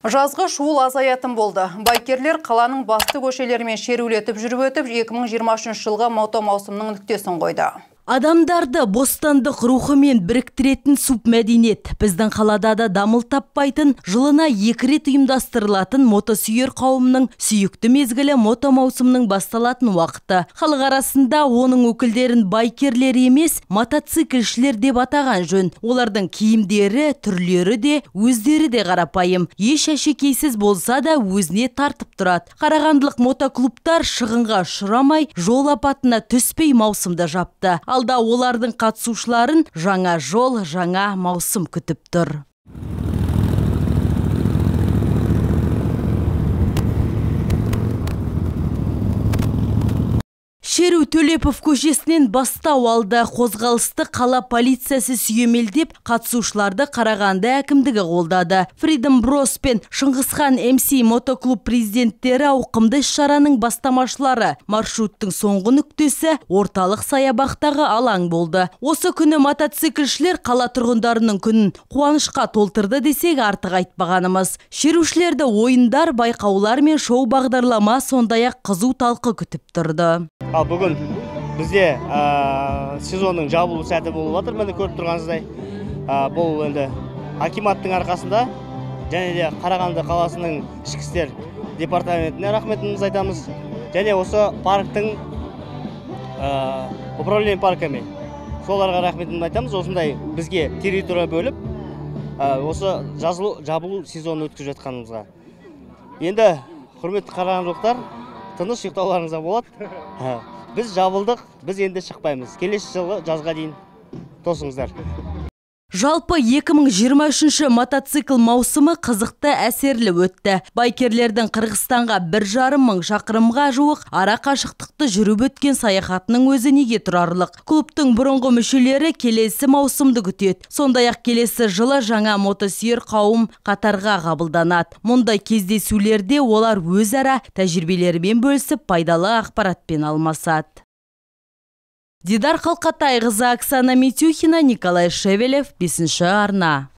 Жазғы шуыл азаятын болды. Байкерлер қаланың басты көшелерімен шерулетіп жүріп өтіп, 2023 жылғы мотомаусымның нүктесін қойды. Адамдарды бостандық рухымен біріктіретін субмәдениет. Біздің қалада да дамыл таппайтын, жылына 2 рет ұйымдастырылатын мотосүйер қауымның сүйікті мезгілі мотомаусымның басталатын уақыты. Халық арасында оның өкілдерін байкерлер емес, мотоциклшілер деп атаған жөн. Олардың киімдері, түрлері де, өздері де қарапайым. Еш әшекейсіз болса да өзіне тартып тұрады. Қарағандылық мотоклубтар шығынға ұшырамай, жол апатына түспей маусымды жапты. Алда олардың қатысушыларын жаңа жол, жаңа маусым күтіп тұр. Шеру Төлепов көшесінен бастау алды. Қозғалысты қала полициясы сүйемелдеп, қатысушыларды Қарағанды әкімдігі қолдады. Freedom Bros пен Шыңғысхан МС мотоклуб президенттері ауқымды іс-шараның бастамашылары. Маршруттың соңғы нүктесі орталық саябақтағы алаң болды. Осы күні мотоциклшілер қала тұрғындарының күнін қуанышқа толтырды десек артық айтпағанымыз. Шерушілерді ойындар, байқаулар мен шоу бағдарлама, сондай-ақ қызу талқы күтіп тұрды. Ал бүгін бізде сезонның жабылу сәті болып жатыр, міне көріп тұрғаныңыздай. Бұл енді акиматтың арқасында және де Қарағанды қаласының ішкі істер департаментіне рахметімізді айтамыз. Және осы парктың управление парками, соларға рахметімізді айтамыз. Осындай бізге территория бөліп, осы жабылу сезонын өткізіп жатқанымызға. Енді құрметті қарағандылықтар, тыныш ұйықтауларыңызға болады. Біз жабылдық, біз енді шықпаймыз. Келесі жылы жазға дейін тосыңыздар. Жалпы 2023 мотоцикл маусымы қызықты әсерлі өтті. Байкерлердің Қырғызстанға 1,5 мың шақырымға жуық ара қашықтықты жүріп өткен саяхатының өзі неге тұрарлық. Клубтың бұрынғы мүшелері келесі маусымды күтеді. Сондай-ақ келесі жылы жаңа мотосүйер қауым қатарға қабылданады. Мұндай кездесулерде олар өзара тәжірибелерімен бөлісіп, пайдалы ақпаратпен алмасады. Дидар Қалқатайқызы, Оксана Митюхина, Николай Шевелев, 5 арна.